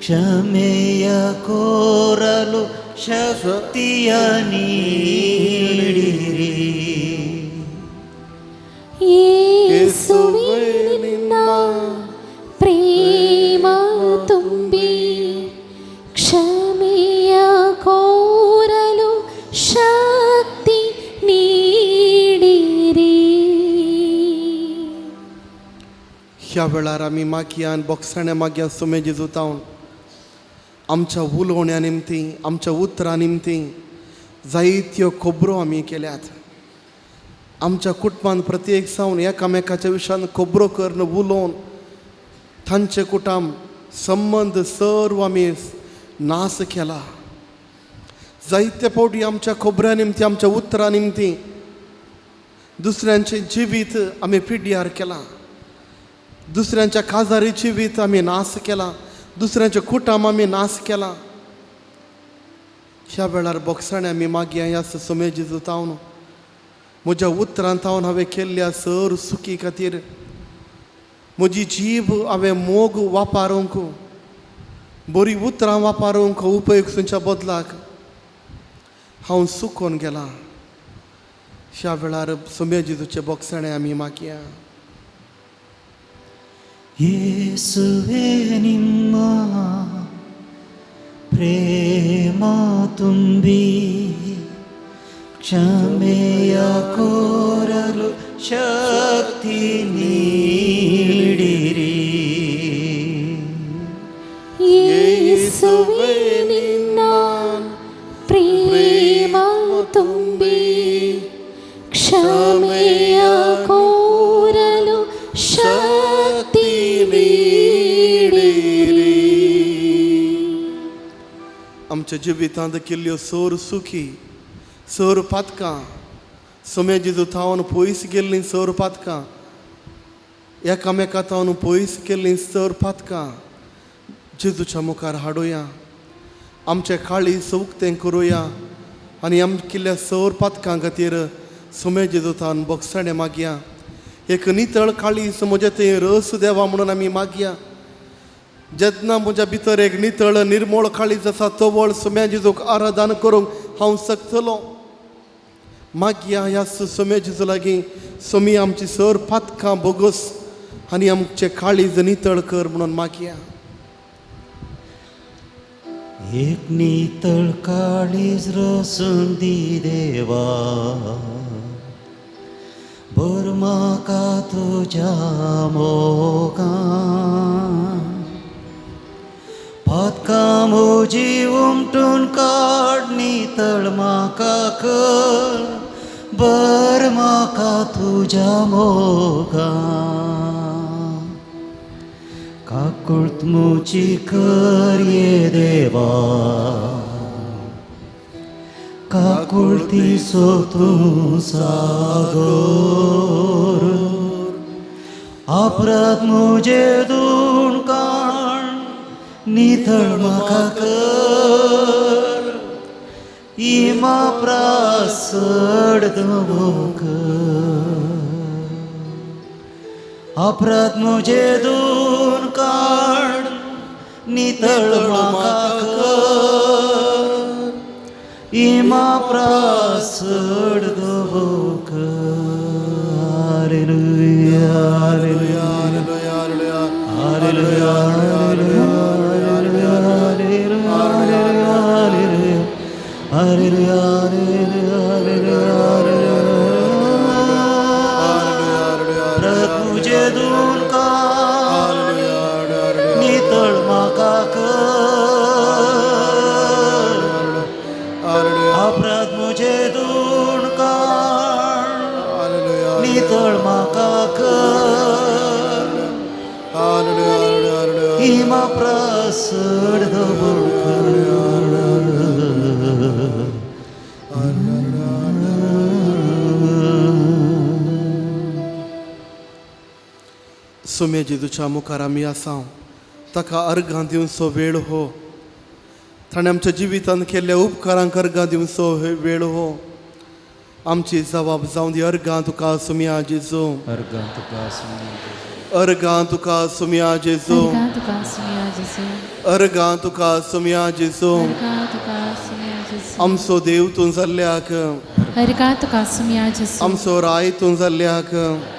[SPEAKER 1] ಕ್ಷಮೆಯ ಕೋರಲು ಶಕ್ತಿಯ ನೀಡಿರಿ.
[SPEAKER 2] ಯೇಸುವೇ ನಿನ್ನ ಪ್ರೇಮ ತುಂಬಿ ಕ್ಷಮೆಯ ಕೋರಲು ಶಕ್ತಿ ನೀಡಿರಿ.
[SPEAKER 3] ह्या वेळार आमी मागया आनी बोगसाणें मागया सोमे जेजू तावन आमच्या उलोवण्या निमती, आमच्या उतरां निमती जायत्यो खबरो आमी केल्यात. आमच्या कुटुंबान प्रत्येक जावन एकामेकाच्या विशयान खबरो करून उलोवन तांचे कुटुंब संबंद सर्व आमी नास केला. जायते फावटी आमच्या खबऱ्या निमती, आमच्या उतरां निमती दुसऱ्यांचें जिवीत आमी पिड्ड्यार केलां. दुसऱ्यांच्या काजारी जिवीत आमी नास केला. दुसऱ्यांच्या कुटुंब आमी नास केला. ह्या वेळार बोगसाणें आमी मागया ह्या सोमे जेजू तावन म्हज्या उतरान तावन हांवें केल्ल्या सर सुकी खातीर म्हजी जीब हांवें मोग वापरूंक, बरी उतरां वापरूंक उपयोग सुनच्या बदलाक हांव चुकोन गेलां. ह्या वेळार सोमे जेजूचे बोगसाणें आमी मागया.
[SPEAKER 1] ಯೇಸುವೆ ನಿಮ್ಮ ಪ್ರೇಮ ತುಂಬಿ ಕ್ಷಮೆಯ ಕೋರಲು ಶಕ್ತಿ ನೀಡಿರಿ.
[SPEAKER 2] ಯೇಸುವೇ ನಿನ್ನ ಪ್ರೇಮ ತುಂಬಿ ಕ್ಷಮೆಯ ಕೋರಲು ಶಕ್ತಿ ನೀಡಿರಿ.
[SPEAKER 3] आमच्या जिवितांत केल्ल्यो सर सुखी सर पातकां, सोम्या जेजू थावन पयस गेल्लीं सर पातकां, एकामेका थावन पयस केल्लीं सर पातकां जेजूच्या मुखार हाडुया. आमचें काळीज उक्तें करुया आनी आम केल्ल्या सर पातकां खातीर सोम्या जेजू थावन बोगसाणें मागया. एक नितळ काळीज म्हजें थंय रस देवा म्हणून आमी मागया. जेन्ना म्हज्या भितर एक नितळ निर्मळ काळीज आसा तवळ सोम्या जेजूक आराधन करूंक हांव शकतलो. मागया ह्या सोम्या जेजू लागीं सोमी आमची सर पातकां बोगस आनी आमचें काळीज नितळ कर म्हणून मागया.
[SPEAKER 1] एक नितळ काळीज रसून दी देवा, भर म्हाका तुज्या मोगान, पातकां म्हजी उमटून काड, नितळ म्हाका कर, भर म्हाका तुज्या मोगान. काकुळट म्हजी कर ये देवा, काकुळतीचो तूं सागोर, अपराध म्हजे धुवन काड, नितळ म्हाका कर, इमा प्रासड कर, अपराध म्हजे धुवन काड, नितळ म्हाका कर, इमा प्रासड कर. Hallelujah, hallelujah, hallelujah, hallelujah, hallelujah, hallelujah. तुझे धुवन काड, नितळ म्हाका कर, अपराध म्हजे धुवन काड, नितळ म्हाका कर, इमा प्रासड दवर.
[SPEAKER 3] सोम्या जेजूच्या मुखार आमी आसा, ताका अर्घां दिवचो वेळ हो. ताणें आमच्या जिवितांत केल्ल्या उपकारांक अर्घां दिवचो वेळ हो. आमची जबाब जावं दी अर्घां तुका सोम्या जेजू,
[SPEAKER 1] अर्घां तुका सोम्या जेजू,
[SPEAKER 3] अर्घां तुका सोम्या जेजू,
[SPEAKER 2] अर्घां तुका सोम्या जेजू,
[SPEAKER 3] अर्घां तुका सोम्या जेजू.
[SPEAKER 2] अर्घां तुका सोम्या जेजू.
[SPEAKER 3] आमचो देव तूं जाल्ल्याक,
[SPEAKER 2] अर्घां तुका सोम्या जेजू,
[SPEAKER 3] आमचो राय तूं जाल्ल्याक,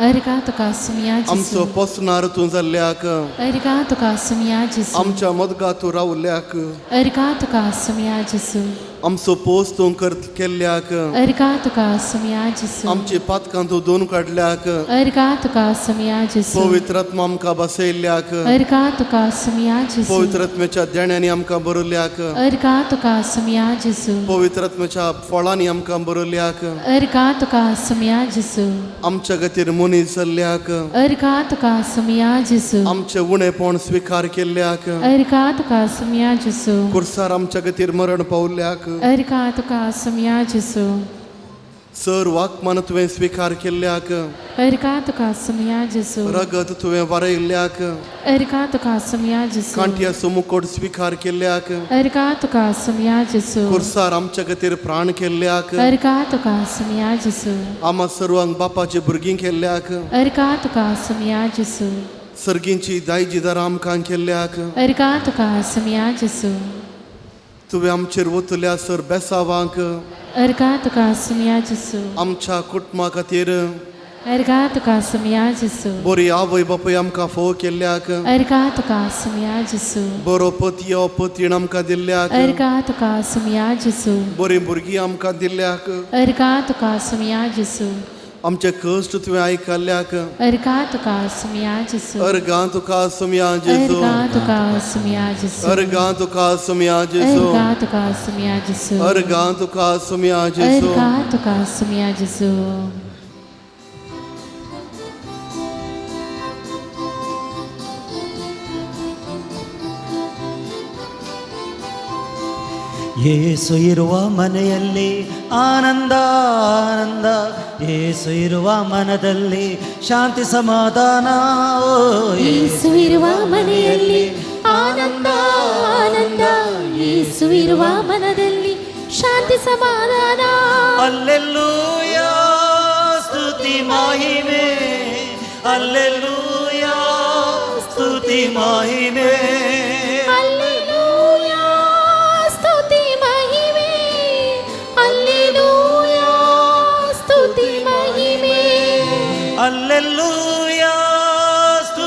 [SPEAKER 2] अर्घां तुका सोम्या
[SPEAKER 3] आमचो
[SPEAKER 2] जेजू,
[SPEAKER 3] पोसणार तूं जाल्ल्याक,
[SPEAKER 2] अर्घां तुका सोम्या जेजू,
[SPEAKER 3] आमच्या मदगा तूं रावल्याक,
[SPEAKER 2] अर्घां तुका सोम्या जेजू,
[SPEAKER 3] आमचो पोस तूं कर केल्ल्याक,
[SPEAKER 2] अर्घां तुका सोम्या जेजू,
[SPEAKER 3] आमचे पातकां तूं दोन काडल्याक,
[SPEAKER 2] अर्घां तुका सोम्या जेजू,
[SPEAKER 3] पवित्र आत्मा आमकां बसयल्ल्याक,
[SPEAKER 2] अर्घां तुका सोम्या जेजू,
[SPEAKER 3] पवित्र आत्म्याच्या देण्यांनी आमकां बरयल्याक,
[SPEAKER 2] अर्घां तुका सोम्या जेजू,
[SPEAKER 3] पवित्र आत्म्याच्या फळांनी आमकां बरयल्याक,
[SPEAKER 2] अर्घां तुका सोम्या जेजू,
[SPEAKER 3] आमच्या खातीर मनीस जाल्ल्याक,
[SPEAKER 2] अर्घां तुका सोम्या जेजू,
[SPEAKER 3] आमचें उणेपण स्विकार केल्ल्याक,
[SPEAKER 2] अर्घां तुका सोम्या जेजू,
[SPEAKER 3] कुर्सार आमच्या खातीर मरण पावल्याक,
[SPEAKER 2] अर्घां तुका सोम्या जेजू,
[SPEAKER 3] सर वाकमान तुवें स्विकार केल्ल्याक,
[SPEAKER 2] अर्घां तुका सोम्या जेजू,
[SPEAKER 3] रगत तुवें वारयल्ल्याक,
[SPEAKER 2] अर्घां तुका सोम्या जेजू,
[SPEAKER 3] कांट्याचो मुकोट स्विकार केल्ल्याक,
[SPEAKER 2] अर्घां तुका सोम्या जेजू,
[SPEAKER 3] कुर्सार आमच्या खातीर प्राण केल्ल्याक,
[SPEAKER 2] अर्घां तुका सोम्या जेजू,
[SPEAKER 3] आमा सर्वांक बापाचे भुरगीं केल्ल्याक,
[SPEAKER 2] अर्घां तुका सोम्या जेजू,
[SPEAKER 3] सर्गींची दायजी दारां आमकां केल्ल्याक,
[SPEAKER 2] अर्घां तुका सोम्या जेजू,
[SPEAKER 3] तुवें आमचेर वतल्या सर बेसावांक,
[SPEAKER 2] अर्घां तुका सोम्या जेजू,
[SPEAKER 3] आमच्या कुटुंबा खातीर
[SPEAKER 2] अर्घां तुका सोम्या जेजू,
[SPEAKER 3] बरी आवय बापूय आमकां फोव केल्ल्याक,
[SPEAKER 2] अर्घां तुका सोम्या जेजू,
[SPEAKER 3] बरो पती पतीण आमकां दिल्ल्याक,
[SPEAKER 2] अर्घां तुका सोम्या जेजू,
[SPEAKER 3] बरीं भुरगीं आमकां दिल्ल्याक,
[SPEAKER 2] अर्घां तुका सोम्या जेजू,
[SPEAKER 3] आमचे कश्ट तुवें आयकल्ल्याक,
[SPEAKER 2] अर्घां तुका सोम्या जेजू,
[SPEAKER 3] अर्घां तुका सोम्या जेजू,
[SPEAKER 2] अर्घां तुका सोम्या जेजू,
[SPEAKER 3] अर्घां तुका सोम्या जेजू,
[SPEAKER 2] अर्घां तुका सोम्या जेजू,
[SPEAKER 3] अर्घां तुका सोम्या जेजू.
[SPEAKER 2] अर्घां तुका सोम्या जेजू.
[SPEAKER 1] ಯೇಸು ಇರುವ ಮನೆಯಲ್ಲಿ ಆನಂದ ಆನಂದ, ಯೇಸು ಇರುವ ಮನದಲ್ಲಿ ಶಾಂತಿ ಸಮಾಧಾನ.
[SPEAKER 2] ಯೇಸು ಇರುವ ಮನೆಯಲ್ಲಿ ಆನಂದ ಆನಂದ, ಯೇಸು ಇರುವ ಮನದಲ್ಲಿ ಶಾಂತಿ ಸಮಾಧಾನ.
[SPEAKER 1] ಅಲ್ಲೆಲ್ಲೂಯಾ ಸ್ತುತಿ ಮಹಿಮೆ, ಅಲ್ಲೆಲ್ಲೂಯಾ ಸ್ತುತಿ ಮಹಿಮೆ,
[SPEAKER 2] ಅಲ್ಲೆಲೂಯಾ ಸ್ತುತಿ ಮಹಿಮೆ, ಅಲ್ಲೆಲೂಯಾ ಸ್ತುತಿ ಮಹಿಮೆ,
[SPEAKER 1] ಅಲ್ಲೆಲ್ಲೂಯಾ ಸ್ತುತಿ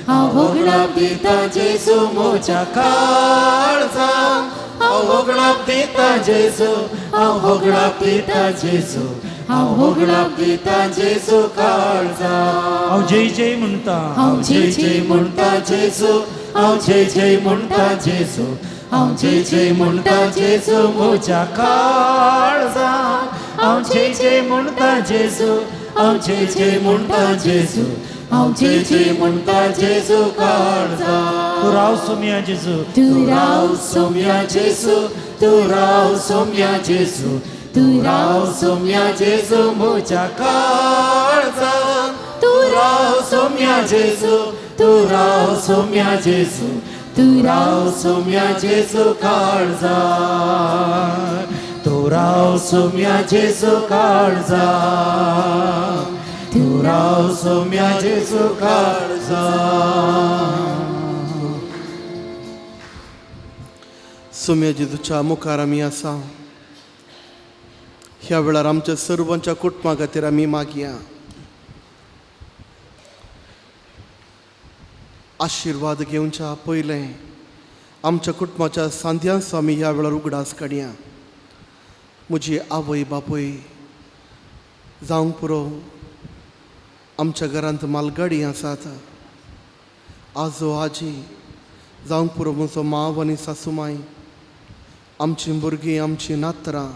[SPEAKER 1] हांव होगडाप दिता जेजू म्हज्या काळजान, हांव होगडाप दिता जेजू, हांव होगडाप दिता जेजू, हांव होगडाप दिता जेजू काळजान.
[SPEAKER 4] हांव जय जय म्हणटा,
[SPEAKER 1] हांव जय जय म्हणटा जेजू, हांव जय जय म्हणटा जेजू, हांव जय जय म्हणटा जेजू म्हज्या काळजान, हांव जय जय म्हणटा जेजू, हांव जय जय म्हणटा जेजू, हांव जय जय म्हणटा जेजू काळजान.
[SPEAKER 4] तूं राव सोम्या जेजू,
[SPEAKER 2] तूं
[SPEAKER 1] राव सोम्या जेजू, तूं राव सोम्या जेजू, तूं राव सोम्या जेजू म्हज्या काळजान, तूं राव सोम्या जेजू, तूं राव सोम्या जेजू, तूं राव सोम्या जेजू काळजान, तूं राव सोम्या जेजू काळजान, तूं राव सोम्या जेजू काळजान.
[SPEAKER 3] सोम्या जेजूच्या मुखार आमी आसा. ह्या वेळार आमच्या सर्वांच्या कुटुंबा खातीर आमी मागया. आशिर्वाद घेवच्या पयलें आमच्या कुटुंबाच्या सांध्यांचो आमी ह्या वेळार उगडास काडया. म्हजी आवय बापूय जावंक पुरो, आमच्या घरांत मालगाडी आसात, आजो आजी जावंक पुरो, म्हजो माव आनी सासुमाय, आमचीं भुरगीं, आमचीं नातरां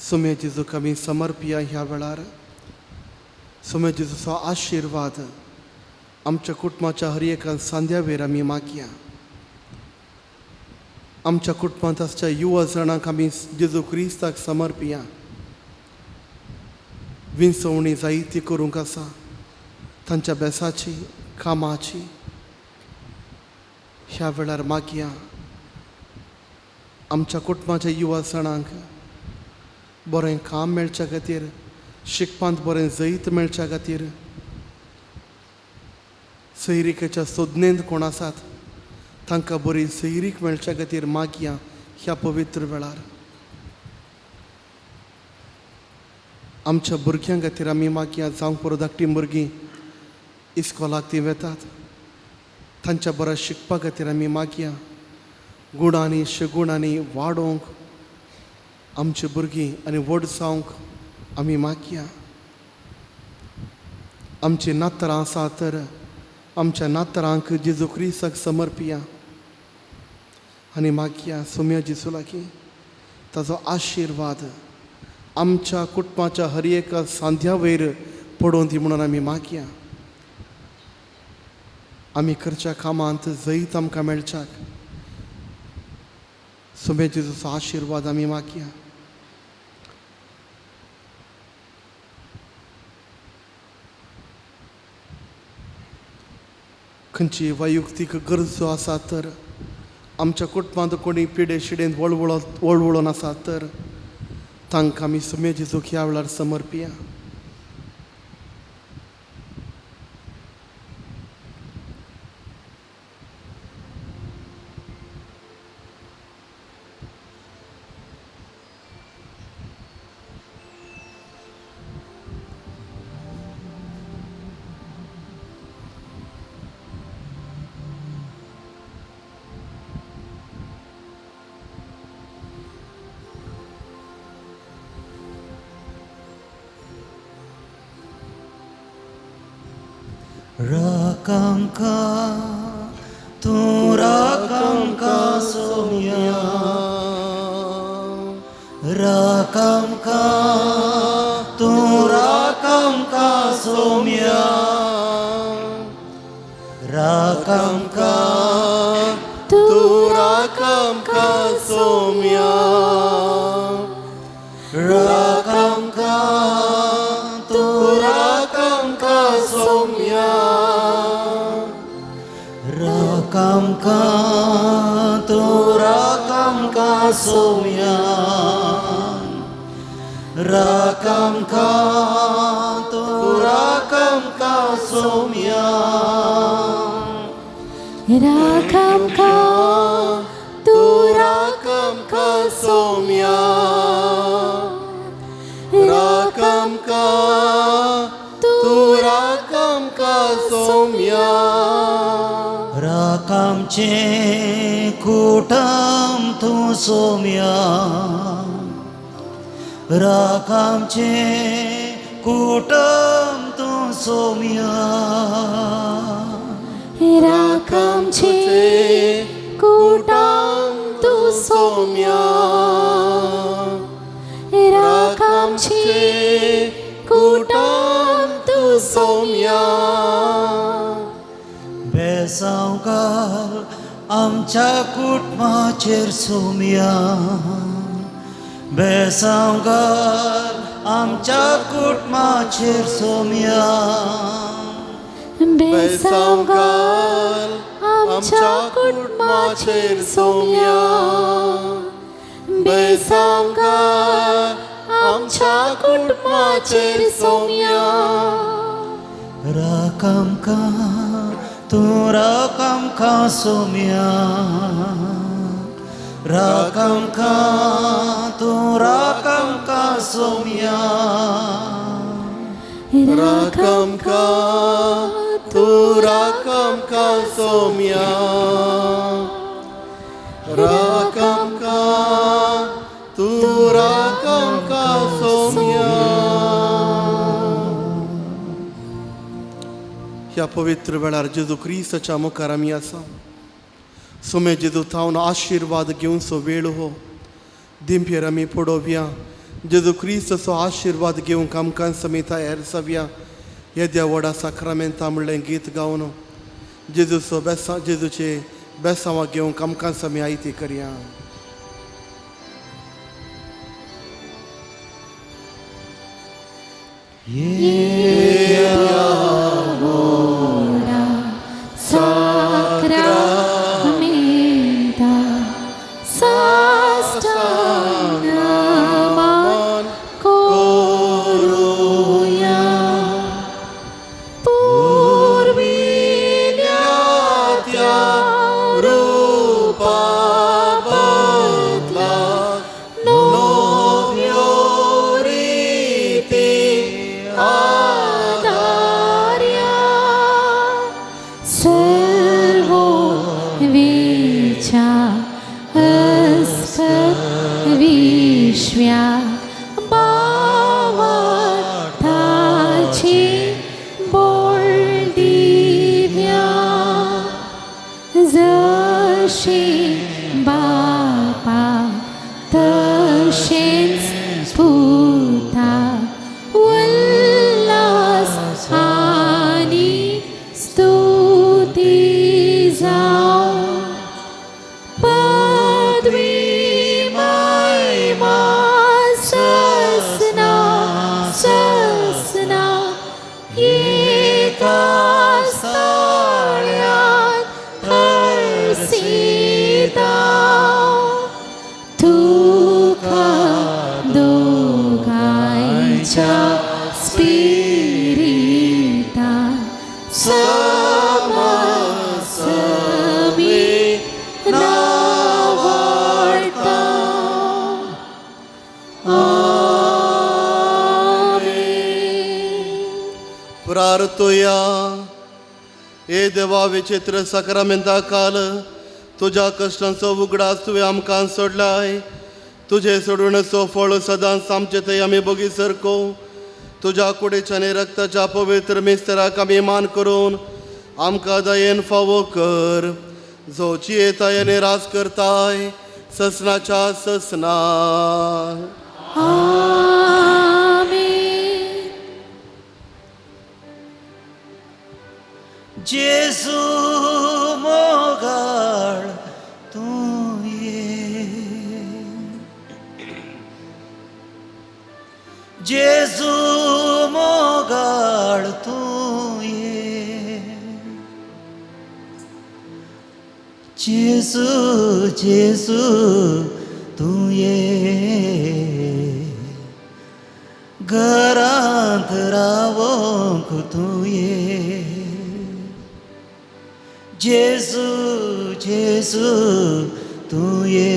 [SPEAKER 3] सोम्या जेजूक आमी समर्पिया. ह्या वेळार सोम्या जेजूचो आशिर्वाद आमच्या कुटुंबाच्या हर एका सांध्यावेर आमी मागया. आमच्या कुटुंबांत आसच्या युवा जाणांक आमी जेजू क्रिस्ताक समर्पिया. विंचवणी जायती करूंक आसा तांच्या बेसाची, कामाची. ह्या वेळार मागया आमच्या कुटुंबाच्या युवा जाणांक बरें काम मेळच्या खातीर, शिकपांत बरें जैत मेळच्या खातीर, सैरिकेच्या सोदनेंत कोण आसात तांकां बरी सैरीक मेळच्या खातीर मागया ह्या पवित्र वेळार. आमच्या भुरग्यां खातीर आमी मागया. जावंक पुरो धाकटीं भुरगीं इस्कोलाक तीं वेतात, तांच्या बऱ्या शिकपा खातीर आमी मागया. गुणांनी शगुणांनी वाडोवंक आमची भुरगीं आनी व्हड जावंक आमी मागया. आमचीं नातरां आसा तर आमच्या नातरांक जेजू क्रिस्ताक समर्पिया आनी मागया सोम्या जेजू लागीं ताजो आशिर्वाद आमच्या कुटुंबाच्या हर एका सांध्या वयर पडोवन दी म्हणून आमी मागया. आमी करच्या कामांत जैत आमकां मेळच्याक सोम्या जेजूचो आशिर्वाद आमी मागया. खंयची वैयक्तीक गरजो आसा तर आमच्या कुटुंबांत कोणी पिडे शिडेंत वळवळून आसा तर तांकां आमी सोम्या जेजूक ह्या वेळार समर्पिया.
[SPEAKER 1] राकांका तूं राकांका सोम्या, राकांका तूं राकांका सोम्या, राकांका
[SPEAKER 3] तूं राकांका सोम्या, राकांका तूं राकांका सोम्या,
[SPEAKER 1] राकांका तूं राकांका सोम्या, राकांका तूं राकांका सोम्या,
[SPEAKER 2] राकांका
[SPEAKER 3] तूं राकांका सोम्या, राकांका तूं राकांका सोम्या,
[SPEAKER 4] राख आमचें कुटुंब तूं सोम्या, राख आमचें कुटुंब तूं सोम्या,
[SPEAKER 2] राख आमचें कुटुंब तूं सोम्या, राख आमचें कुटुंब तूं सोम्या।
[SPEAKER 4] बेसांव घाल आमच्या कुटुंबाचेर सोम्या, बेसांव घाल आमच्या कुटुंबाचेर सोम्या,
[SPEAKER 2] बेसांव घाल आमच्या कुटुंबाचेर सोम्या, बेसांव घाल आमच्या कुटुंबाचेर सोम्या।
[SPEAKER 4] राख आमकां तूं राख आमकां सोम्या, राख आमकां तूं राख आमकां सोम्या,
[SPEAKER 3] राख आमकां तूं राख आमकां सोम्या, राख आमकां तूं राख आमकां सोम्या।
[SPEAKER 5] ह्या पवित्र वेळार जेजू क्रिस्ताच्या मुखार आमी आसा। सोमे जेजू थावन आशिर्वाद घेवचो वेळ हो। दिंपयेर आमी पडोवया। जेजू क्रिस्ताचो आशिर्वाद घेवंक आमकां समेत तयार जावया। येद्या व्हडा साक्रामेंता म्हणलें गीत गावन जेजूचो बेसांव जेजूचे बेसांवां घेवंक आमकां समी आयती करया।
[SPEAKER 2] येद्या व्हडा साक्रामेंता साश्टांग मान करुया, पुर्विल्ल्या त्या
[SPEAKER 3] रुपा बदला नव्यो रिती
[SPEAKER 2] आदार्या, सर्वो वेच्या अस्पत विश्व्या बावार्थाची बोल दिव्या, जशी बापा तशेंच पुता उल्हास आनी स्तुती जावं, पदवी महिमा ससना ससना एका स्थाळ्यांत हरसिता, तुका दोगांयच्या स्पिरिता समसमी नावाडता। आमेन।
[SPEAKER 3] प्रार्थोया। हे देवा विचित्र साक्रामेंता काल तुज्या कश्टांचो उगडास तुवें आमकां सोडलाय। तुजें सोडूनचो फळ सदांच आमचे थंय आमी बोगी सरको। तुज्या कुडीच्या आनी रक्ताच्या पवित्र मिस्तराक आमी मान करून आमकां दयेन फावो कर, जो जियेताय आनी राज करताय ससनाच्या ससना।
[SPEAKER 2] आमेन।
[SPEAKER 4] जेजू मोगाळ तूं ये, जेजू मोगाळ तूं ये, जेजू जेजू तूं ये, घरांत रावोंक तूं ये, जेजू जेजू तूं ये,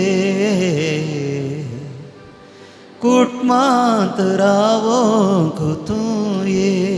[SPEAKER 4] कुटुंबांत रावोंक तूं ये।